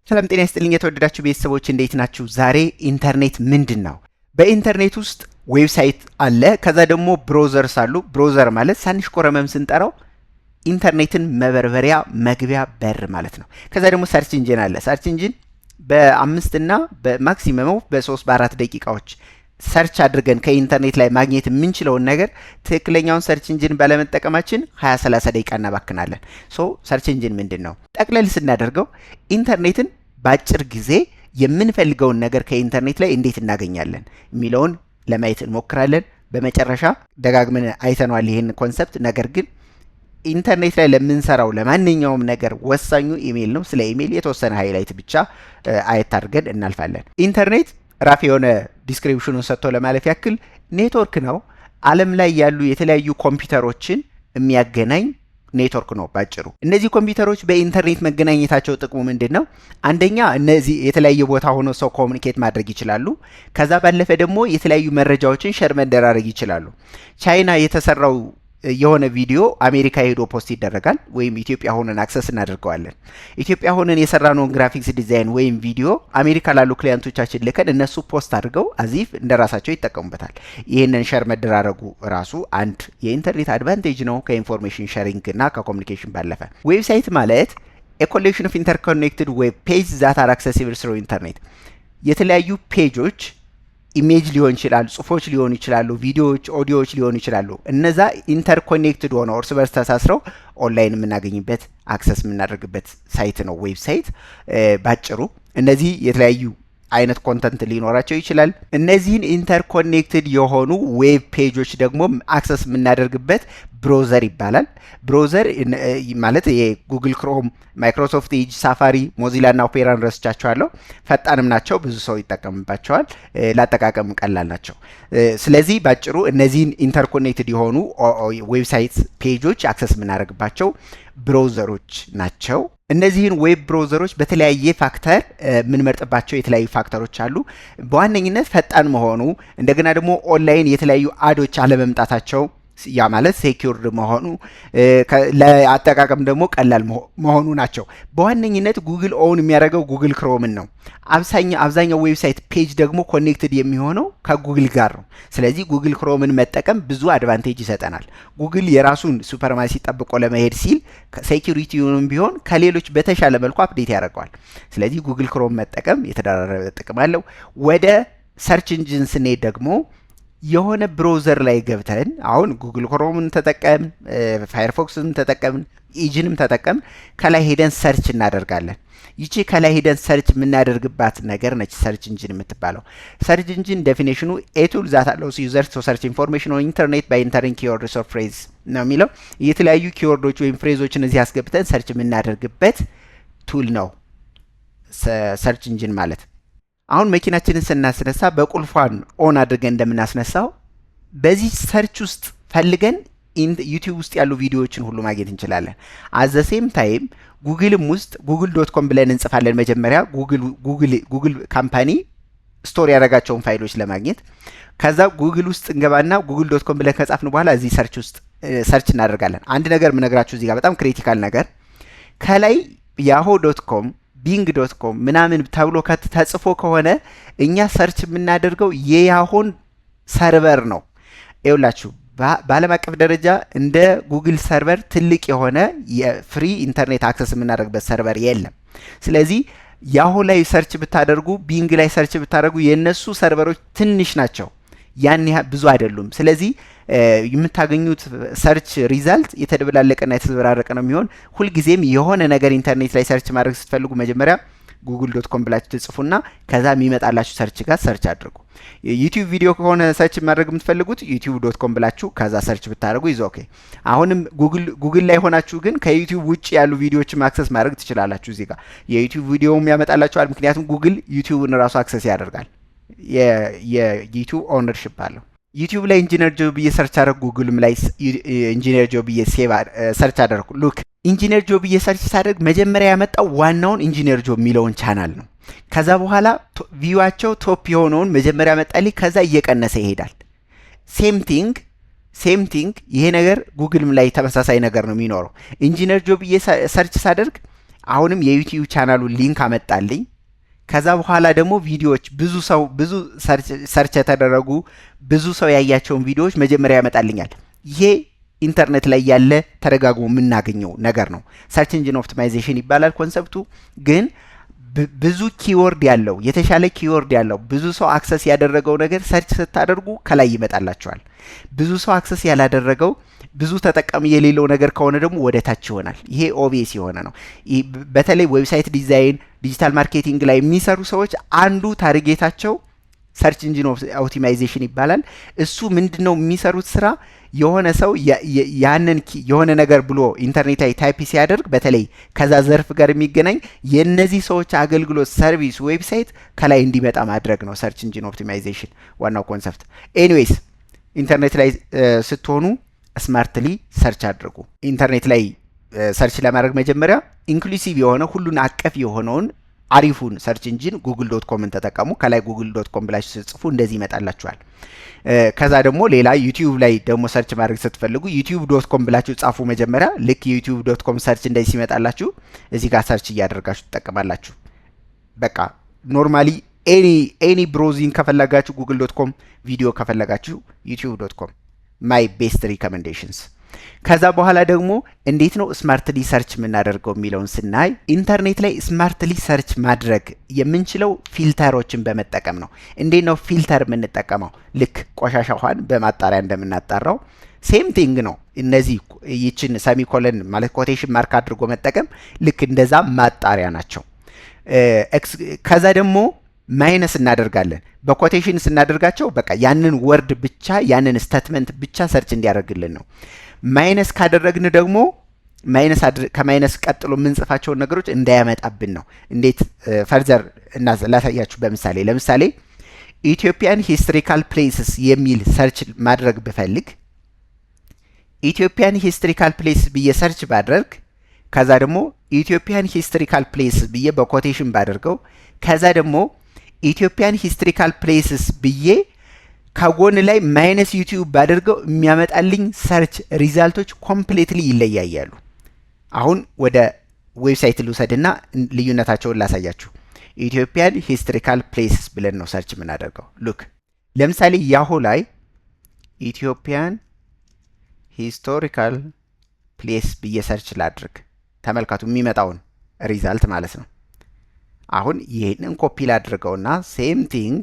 ሰላም ጤና ይስጥልኝ የተወደዳችሁ ቤተሰቦች፣ እንዴት ናችሁ? ዛሬ ኢንተርኔት ምንድን ነው? በኢንተርኔት ውስጥ website አለ። ከዛ ደግሞ browsers አሉ። Browser ማለት ሳንሽኮረመም ስንጠራው ኢንተርኔትን መበርበሪያ መግቢያ በር ማለት ነው። ከዛ ደግሞ search engine አለ። Search engine በ5 እና በ maximum ኡ በ3 በ4 ደቂቃዎች search አድርገን ከኢንተርኔት ላይ ማግኘት የምንችለውን ነገር ትክክለኛውን search engine ባለመጠቀማችን 20 30 ደቂቃ እናባክናለን። So search engine ምንድን ነው? ጠቅለል ስናደርገው ኢንተርኔትን በአጭር ጊዜ የምንፈልገውን ነገር ከኢንተርኔት ላይ እንዴት እናገኛለን የሚለውን ለማየት እንሞክራለን። በመጨረሻ ደጋግመን አይተነዋል ይህን concept። ነገር ግን ኢንተርኔት ላይ ለምንሰራው ለማንኛውም ነገር ወሳኙ ኢሜይል ነው። ስለ ኢሜይል የተወሰነ highlight ብቻ አየት አድርገን እናልፋለን። ኢንተርኔት rough የሆነ description ኑን ሰጥቶ ለማለፍ ያክል ኔትወርክ ነው። ዓለም ላይ ያሉ የተለያዩ ኮምፒውተሮችን የሚያገናኝ ኔትወርክ ነው ባጭሩ። እነዚህ ኮምፒውተሮች በኢንተርኔት መገናኘታቸው ጥቅሙ ምንድን ነው? አንደኛ እነዚህ የተለያየ ቦታ ሆኖ ሰው communicate ማድረግ ይችላሉ። ከዛ ባለፈ ደግሞ የተለያዩ መረጃዎችን share መደራረግ ይችላሉ። ቻይና የተሰራው የሆነ ቪዲዮ አሜሪካ ሄዶ post ይደረጋል፣ ወይም ኢትዮጵያ ሆነን access እናደርገዋለን። ኢትዮጵያ ሆነን የሰራነውን graphics design ወይም ቪዲዮ አሜሪካ ላሉ client ኦቻችን ልከን እነሱ post አድርገው as if እንደ ራሳቸው ይጠቀሙበታል። ይህንን share መደራረጉ ራሱ አንድ የኢንተርኔት advantage ነው፣ ከ information sharing እና ከ communication ባለፈ። Website ማለት a collection of interconnected web page that are accessible through internet። የተለያዩ page ኦች image ሊሆን ይችላል፣ ጽሁፎች ሊሆኑ ይችላሉ፣ ቪዲዮዎች፣ ኦዲዮዎች ሊሆኑ ይችላሉ። እነዛ interconnected ሆነው እርስ በርስ ተሳስረው ኦንላይን የምናገኝበት፣ access የምናደርግበት site ነው website። ባጭሩ እነዚህ የተለያዩ አይነት content ሊኖራቸው ይችላል። እነዚህን interconnected የሆኑ web page ኦች ደግሞ access የምናደርግበት browser ይባላል። Browser ማለት የ Google Chrome፣ Microsoft Edge፣ Safari፣ Mozilla እና Opera ን ረስቻቸዋለሁ። ፈጣንም ናቸው፣ ብዙ ሰው ይጠቀምባቸዋል። ለአጠቃቀም ቀላል ናቸው። ስለዚህ ባጭሩ እነዚህን interconnected የሆኑ website page ኦች access የምናደርግባቸው browser ኦች ናቸው። እነዚህን web browser ኦች በተለያየ factor የምንመርጥባቸው የተለያዩ factor ኦች አሉ። በዋነኝነት ፈጣን መሆኑ፣ እንደገና ደግሞ ኦንላይን የተለያዩ ad ኦች አለመምጣታቸው፣ ያ ማለት secured መሆኑ፣ ለአጠቃቀም ደግሞ ቀላል መሆኑ ናቸው። በዋነኝነት Google own የሚያደርገው Google Chrome ን ነው። አብዛኛው website page ደግሞ connected የሚሆነው ከጉግል ጋር ነው። ስለዚህ Google Chrome ን መጠቀም ብዙ advantage ይሰጠናል። ጉግል የራሱን supremacy ጠብቆ ለመሄድ ሲል security ውንም ቢሆን ከሌሎች በተሻለ መልኩ update ያደርገዋል። ስለዚህ Google Chrome መጠቀም የተደራረበ ጥቅም አለው። ወደ search engine ስንሄድ ደግሞ የሆነ browser ላይ ገብተን አሁን Google Chrome ን ተጠቀምን፣ Firefox ን ተጠቀምን፣ ኢጅንም ተጠቀምን፣ ከላይ ሄደን search እናደርጋለን። ይቺ ከላይ ሄደን search የምናደርግባት ነገር ነች search engine የምትባለው። Search engine definition ኑ "a tool that allows users to search information on internet by entering keywords or phrase" ነው የሚለው። የተለያዩ keyword ኦች ወይም phrase ኦችን እዚህ አስገብተን search የምናደርግበት tool ነው search engine ማለት። አሁን መኪናችንን ስናስነሳ በቁልፏን on አድርገን እንደምናስነሳው በዚህ search ውስጥ ፈልገን YouTube ውስጥ ያሉ ቪዲዮዎችን ሁሉ ማግኘት እንችላለን። At the same time ጉግልም ውስጥ google.com ብለን እንጽፋለን። መጀመሪያ Google company store ያደረጋቸውን ፋይሎች ለማግኘት ከዛ ጉግል ውስጥ እንገባና google.com ብለን ከጻፍን በኋላ እዚህ search ውስጥ search እናደርጋለን። አንድ ነገር የምነግራችሁ እዚህ ጋር በጣም critical ነገር፣ ከላይ yahoo.com፣ bing.com ምናምን ተብሎ ተጽፎ ከሆነ እኛ search የምናደርገው የ Yahoo ን server ነው። ይኸውላችሁ፣ በዓለም አቀፍ ደረጃ እንደ Google server ትልቅ የሆነ የ free internet access የምናደርግበት server የለም። ስለዚህ Yahoo ላይ search ብታደርጉ፣ Bing ላይ search ብታደርጉ የእነሱ server ኦች ትንሽ ናቸው፣ ያን ያህል ብዙ አይደሉም። ስለዚህ የምታገኙት search result የተደበላለቀና የተዘበራረቀ ነው የሚሆን። ሁልጊዜም የሆነ ነገር ኢንተርኔት ላይ search ማድረግ ስትፈልጉ መጀመሪያ google.com ብላችሁ ትጽፉና ከዛ የሚመጣላችሁ search ጋር search አድርጉ። YouTube ቪዲዮ ከሆነ search ማድረግ የምትፈልጉት youtube.com ብላችሁ ከዛ search ብታደርጉ is okay። አሁንም ጉግል ላይ ሆናችሁ ግን ከ YouTube ውጭ ያሉ ቪዲዮዎችን access ማድረግ ትችላላችሁ። እዚህ ጋር የ YouTube ቪዲዮም ያመጣላችኋል። ምክንያቱም Google YouTube ን ራሱ access ያደርጋል። የ YouTube ownership አለው። YouTube ላይ ኢንጂነር ጆ ብዬ search አደረግኩ። ጉግልም ላይ ኢንጂነር ጆ ብዬ save search አደረግኩ። Look፣ ኢንጂነር ጆ ብዬ search ሳደርግ መጀመሪያ ያመጣው ዋናውን ኢንጂነር ጆ የሚለውን ቻናል ነው። ከዛ በኋላ view ዋቸው top የሆነውን መጀመሪያ መጣልኝ። ከዛ እየቀነሰ ይሄዳል። Same thing, same thing። ይሄ ነገር ጉግልም ላይ ተመሳሳይ ነገር ነው የሚኖረው። ኢንጂነር ጆ ብዬ search ሳደርግ አሁንም የ YouTube channel ኡ link አመጣልኝ። ከዛ በኋላ ደግሞ ቪዲዮዎች፣ ብዙ ሰው ብዙ search የተደረጉ፣ ብዙ ሰው ያያቸውን ቪዲዮዎች መጀመሪያ ያመጣልኛል። ይሄ ኢንተርኔት ላይ ያለ ተደጋግሞ የምናገኘው ነገር ነው። Search engine optimization ይባላል concept ኡ። ግን ብዙ keyword ያለው፣ የተሻለ keyword ያለው፣ ብዙ ሰው access ያደረገው ነገር search ስታደርጉ ከላይ ይመጣላችኋል። ብዙ ሰው access ያላደረገው፣ ብዙ ተጠቃሚ የሌለው ነገር ከሆነ ደግሞ ወደ ታች ይሆናል። ይሄ obvious የሆነ ነው። በተለይ website design፣ digital marketing ላይ የሚሰሩ ሰዎች አንዱ target ኣቸው search engine optimization ይባላል። እሱ ምንድን ነው የሚሰሩት ስራ? የሆነ ሰው ያንን የሆነ ነገር ብሎ ኢንተርኔት ላይ type ሲያደርግ በተለይ ከዛ ዘርፍ ጋር የሚገናኝ የእነዚህ ሰዎች አገልግሎት፣ service፣ website ከላይ እንዲመጣ ማድረግ ነው search engine optimization ዋናው concept። Anyways፣ ኢንተርኔት ላይ ስትሆኑ smartly search አድርጉ። ኢንተርኔት ላይ search ለማድረግ መጀመሪያ inclusive የሆነ፣ ሁሉን አቀፍ የሆነውን አሪፉን search engine Google.com ን ተጠቀሙ። ከላይ Google.com ብላችሁ ስትጽፉ እንደዚህ ይመጣላችኋል። ከዛ ደግሞ ሌላ YouTube ላይ ደግሞ search ማድረግ ስትፈልጉ YouTube.com ብላችሁ ጻፉ። መጀመሪያ ልክ YouTube.com search እንደዚህ ሲመጣላችሁ እዚህ ጋር search እያደረጋችሁ ትጠቀማላችሁ። በቃ normally any browsing ከፈለጋችሁ Google.com፣ ቪዲዮ ከፈለጋችሁ YouTube.com፣ my best recommendations። ከዛ በኋላ ደግሞ እንዴት ነው smartly search የምናደርገው የሚለውን ስናይ ኢንተርኔት ላይ smartly search ማድረግ የምንችለው filter ኦችን በመጠቀም ነው። እንዴት ነው filter የምንጠቀመው? ልክ ቆሻሻ ውሃን በማጣሪያ እንደምናጣራው same thing ነው። እነዚህ ይችን semicolon ማለት quotation mark አድርጎ መጠቀም ልክ እንደዛ ማጣሪያ ናቸው። ከዛ ደግሞ minus እናደርጋለን። በ quotation ስናደርጋቸው በቃ ያንን word ብቻ፣ ያንን statement ብቻ search እንዲያደርግልን ነው። Minus ካደረግን ደግሞ minus ከ minus ቀጥሎ የምንጽፋቸውን ነገሮች እንዳያመጣብን ነው። እንዴት further ላሳያችሁ በምሳሌ። ለምሳሌ Ethiopian historical places የሚል search ማድረግ ብፈልግ፣ Ethiopian historical place ብዬ search ባደርግ፣ ከዛ ደግሞ Ethiopian historical place ብዬ በ quotation ባደርገው፣ ከዛ ደግሞ Ethiopian historical places ብዬ ከጎን ላይ minus YouTube ባደርገው የሚያመጣልኝ search result ኦች completely ይለያያሉ። አሁን ወደ website ልውሰድና ልዩነታቸውን ላሳያችሁ። Ethiopian historical places ብለን ነው search የምናደርገው። Look፣ ለምሳሌ Yahoo ላይ Ethiopian historical place ብዬ search ላድርግ። ተመልከቱ የሚመጣውን result ማለት ነው። አሁን ይህንን ኮፒ ላድርገውና same thing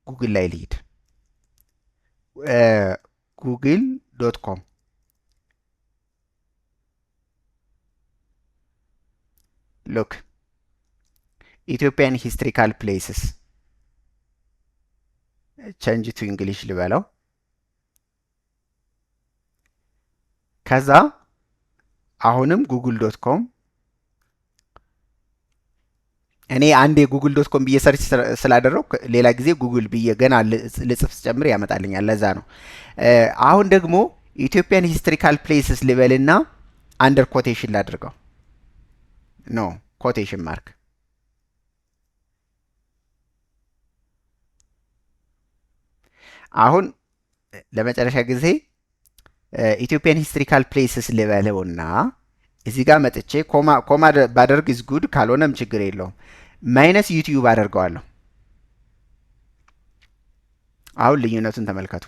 Google ላይ ልሂድ። Google.com። Look፣ Ethiopian historical places፣ change to English ልበለው። ከዛ አሁንም Google.com። እኔ አንዴ Google.com ብዬ search ስላደረኩ ሌላ ጊዜ ጉግል ብዬ ገና ልጽፍ ስጨምር ያመጣልኛል። ለዛ ነው። አሁን ደግሞ Ethiopian historical places ልበልና under quotation ላድርገው። No quotation mark። አሁን ለመጨረሻ ጊዜ Ethiopian historical places ልበለውና እዚህ ጋር መጥቼ comma comma ባደርግ is good፣ ካልሆነም ችግር የለውም። Minus YouTube አደርገዋለሁ። አሁን ልዩነቱን ተመልከቱ።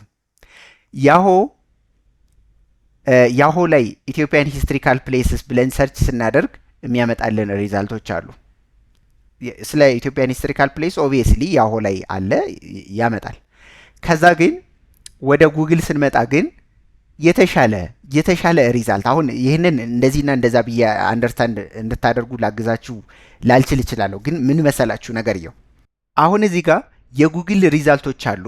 Yahoo ላይ Ethiopian historical places ብለን search ስናደርግ የሚያመጣልን result ኦች አሉ። ስለ Ethiopian historical place obviously Yahoo ላይ አለ፣ ያመጣል። ከዛ ግን ወደ ጉግል ስንመጣ ግን የተሻለ result፣ አሁን ይህንን እንደዚህና እንደዛ ብዬ understand እንድታደርጉ ላግዛችሁ ላልችል እችላለሁ። ግን ምን መሰላችሁ ነገርየው፣ አሁን እዚህ ጋር የ Google result ኦች አሉ።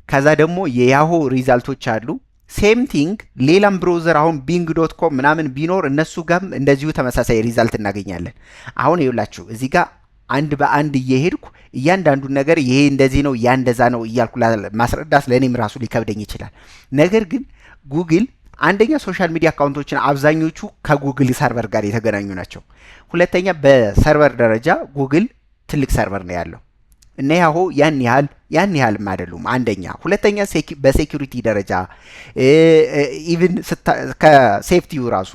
ከዛ ደግሞ የ Yahoo result ኦች አሉ። Same thing ሌላም browser አሁን Bing.com ምናምን ቢኖር እነሱ ጋርም እንደዚሁ ተመሳሳይ result እናገኛለን። አሁን ይኸውላችሁ እዚህ ጋር አንድ በአንድ እየሄድኩ እያንዳንዱን ነገር ይሄ እንደዚህ ነው፣ ያ እንደዛ ነው እያልኩ ማስረዳት ለእኔም ራሱ ሊከብደኝ ይችላል። ነገር ግን ጉግል አንደኛ social media account ኦችን አብዛኞቹ ከ Google server ጋር የተገናኙ ናቸው። ሁለተኛ በ server ደረጃ ጉግል ትልቅ server ነው ያለው፣ እነ Yahoo ያን ያህልም አይደሉም። አንደኛ፣ ሁለተኛ በ security ደረጃ even ከ safety ው ራሱ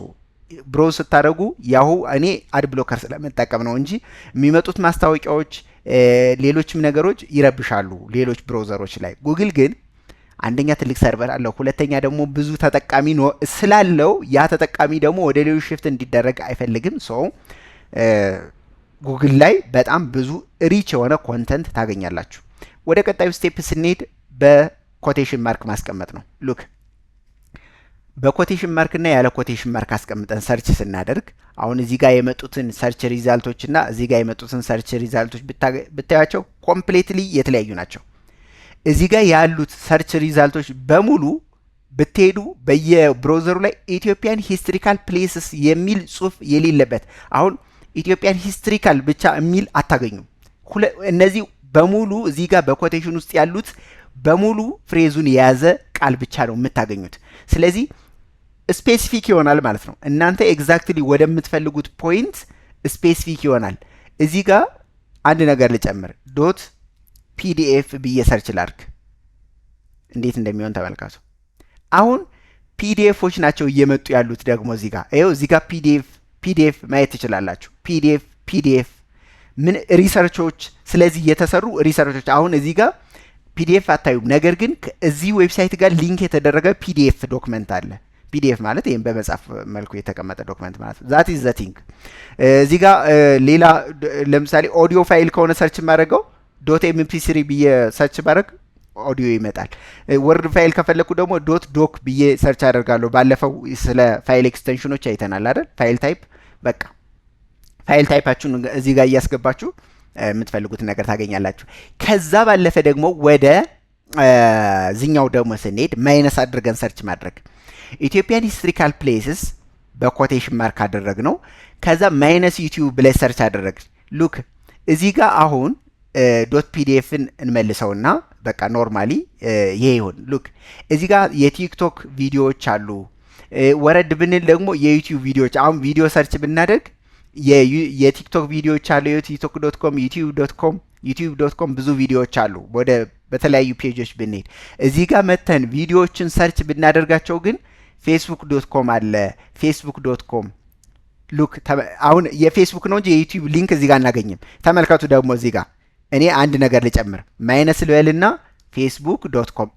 Browse ስታደርጉ Yahoo፣ እኔ ad blocker ስለምጠቀም ነው እንጂ የሚመጡት ማስታወቂያዎች፣ ሌሎችም ነገሮች ይረብሻሉ ሌሎች browser ኦች ላይ። ጉግል ግን አንደኛ ትልቅ server አለው፣ ሁለተኛ ደግሞ ብዙ ተጠቃሚ ስላለው ያ ተጠቃሚ ደግሞ ወደ ሌሎች shift እንዲደረግ አይፈልግም። So ጉግል ላይ በጣም ብዙ rich የሆነ content ታገኛላችሁ። ወደ ቀጣዩ step ስንሄድ በ quotation mark ማስቀመጥ ነው። Look፣ በ quotation mark እና ያለ quotation mark አስቀምጠን search ስናደርግ አሁን እዚህ ጋር የመጡትን search result ኦች እና እዚህ ጋር የመጡትን search result ኦች ብታያቸው completely የተለያዩ ናቸው። እዚህ ጋር ያሉት search result ኦች በሙሉ ብትሄዱ በየ browser ኡ ላይ Ethiopian historical places የሚል ጽሁፍ የሌለበት፣ አሁን Ethiopian historical ብቻ የሚል አታገኙም። እነዚህ በሙሉ እዚህ ጋር በ quotation ውስጥ ያሉት በሙሉ phrase ኡን የያዘ ቃል ብቻ ነው የምታገኙት። ስለዚህ specific ይሆናል ማለት ነው። እናንተ exactly ወደምትፈልጉት point specific ይሆናል። እዚህ ጋር አንድ ነገር ልጨምር። .pdf ብዬ search ላርግ፣ እንዴት እንደሚሆን ተመልከቱ። አሁን PDF ኦች ናቸው እየመጡ ያሉት። ደግሞ እዚህ ጋር ይኸው እዚህ ጋር PDF PDF ማየት ትችላላችሁ። PDF PDF ምን research ኦች፣ ስለዚህ የተሰሩ research ኦች። አሁን እዚህ ጋር PDF አታዩም። ነገር ግን እዚህ website ጋር link የተደረገ PDF document አለ። PDF ማለት ይህም በመጽሐፍ መልኩ የተቀመጠ document ማለት ነው። That is the thing። እዚህ ጋር ሌላ ለምሳሌ audio file ከሆነ search የማደርገው .mp3 ብዬ search ባደርግ ኦዲዮ ይመጣል። Word file ከፈለግኩ ደግሞ .doc ብዬ search አደርጋለሁ። ባለፈው ስለ file extension ኦች አይተናል አይደል? File type፣ በቃ file type ኣችሁን እዚህ ጋር እያስገባችሁ የምትፈልጉትን ነገር ታገኛላችሁ። ከዛ ባለፈ ደግሞ ወደ ዚኛው ደግሞ ስንሄድ minus አድርገን search ማድረግ፣ Ethiopian historical places በ quotation mark አደረግነው። ከዛ minus YouTube ብለን search አደረግ። Look፣ እዚህ ጋር አሁን .pdf ን እንመልሰውና በቃ normally ይሄ ይሁን። Look፣ እዚህ ጋር የ TikTok ቪዲዮዎች አሉ። ወረድ ብንል ደግሞ የ YouTube ቪዲዮዎች፣ አሁን ቪዲዮ search ብናደርግ የ TikTok ቪዲዮዎች አሉ። የ TikTok.com፣ YouTube.com፣ YouTube.com ብዙ ቪዲዮዎች አሉ። ወደ በተለያዩ page ኦች ብንሄድ፣ እዚህ ጋር መተን ቪዲዮዎችን search ብናደርጋቸው ግን Facebook.com አለ። Facebook.com፣ look፣ አሁን የፌስቡክ ነው እንጂ የ YouTube link እዚህ ጋር አናገኝም። ተመልከቱ፣ ደግሞ እዚህ ጋር እኔ አንድ ነገር ልጨምር። Minus ልበልና Facebook.com፣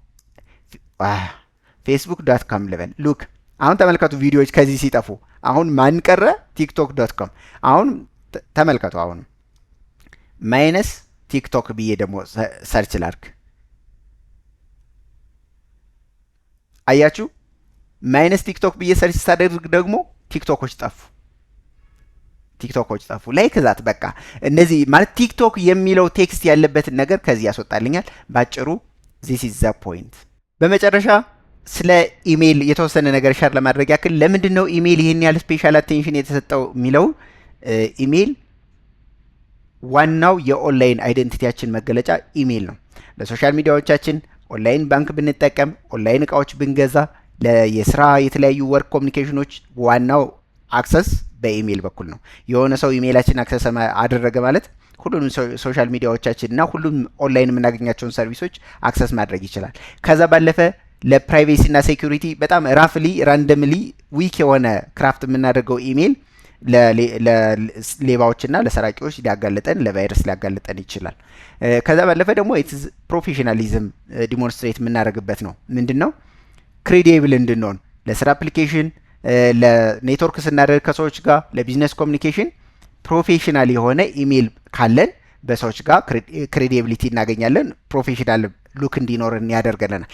Facebook.com ልበል። Look፣ አሁን ተመልከቱ ቪዲዮዎች ከዚህ ሲጠፉ አሁን ማን ቀረ? TikTok.com። አሁን ተመልከቱ። አሁን minus TikTok ብዬ ደግሞ search ላርግ። አያችሁ፣ minus TikTok ብዬ search ሳደርግ ደግሞ TikTok ኦች ጠፉ። TikTok ኦች ጠፉ። Like that፣ በቃ እነዚህ ማለት TikTok የሚለው text ያለበትን ነገር ከዚህ ያስወጣልኛል። ባጭሩ this is the point። በመጨረሻ ስለ ኢሜይል የተወሰነ ነገር share ለማድረግ ያክል፣ ለምንድን ነው ኢሜይል ይህን ያህል special attention የተሰጠው የሚለው፣ ኢሜይል ዋናው የ online identity ያችን መገለጫ ኢሜይል ነው። ለ social media ዎቻችን፣ online bank ብንጠቀም፣ ኦንላይን እቃዎች ብንገዛ፣ የስራ የተለያዩ work communication ኦች ዋናው access በኢሜይል በኩል ነው። የሆነ ሰው ኢሜይላችን access አደረገ ማለት ሁሉንም social media ዎቻችን እና ሁሉም ኦንላይን የምናገኛቸውን service ኦች access ማድረግ ይችላል። ከዛ ባለፈ ለ privacy እና security በጣም roughly randomly weak የሆነ craft የምናደርገው ኢሜይል ለሌባዎችና ለሰራቂዎች ሊያጋልጠን፣ ለቫይረስ ሊያጋልጠን ይችላል። ከዛ ባለፈ ደግሞ professionalism demonstrate የምናደርግበት ነው። ምንድን ነው፣ credible እንድንሆን ለስራ application፣ ለ network ስናደርግ ከሰዎች ጋር፣ ለ business communication professional የሆነ ኢሜይል ካለን በሰዎች ጋር credibility እናገኛለን። Professional look እንዲኖርን ያደርገናል።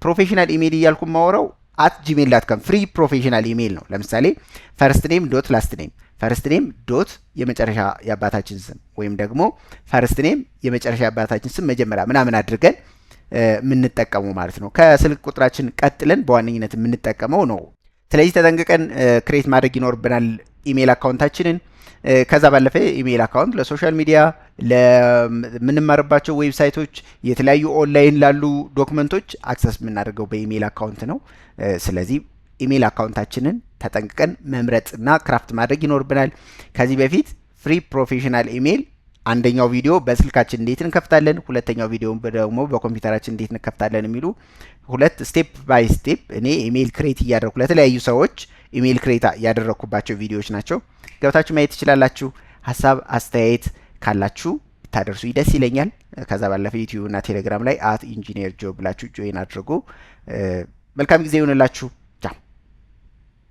Professional email እያልኩ የማወራው @gmail.com free professional email ነው። ለምሳሌ first name dot last name፣ first name dot የመጨረሻ የአባታችን ስም ወይም ደግሞ first name የመጨረሻ የአባታችን ስም መጀመሪያ ምናምን አድርገን የምንጠቀመው ማለት ነው። ከስልክ ቁጥራችን ቀጥለን በዋነኝነት የምንጠቀመው ነው። ስለዚህ ተጠንቅቀን create ማድረግ ይኖርብናል email account ኣችንን። ከዛ ባለፈ email account ለ social media፣ ለምንማርባቸው website ኦች፣ የተለያዩ ኦንላይን ላሉ document ኦች access የምናደርገው በ email account ነው። ስለዚህ email account ኣችንን ተጠንቅቀን መምረጥና craft ማድረግ ይኖርብናል። ከዚህ በፊት free professional email አንደኛው ቪዲዮ በስልካችን እንዴት እንከፍታለን፣ ሁለተኛው ቪዲዮ ደግሞ በኮምፒውተራችን እንዴት እንከፍታለን የሚሉ ሁለት step by step እኔ email create እያደረኩ ለተለያዩ ሰዎች email create ያደረግኩባቸው ቪዲዮዎች ናቸው። ገብታችሁ ማየት ትችላላችሁ። ሀሳብ አስተያየት ካላችሁ ብታደርሱ ደስ ይለኛል። ከዛ ባለፈ YouTube እና ቴሌግራም ላይ @EngineerJo ብላችሁ join አድርጉ። መልካም ጊዜ ይሁንላችሁ።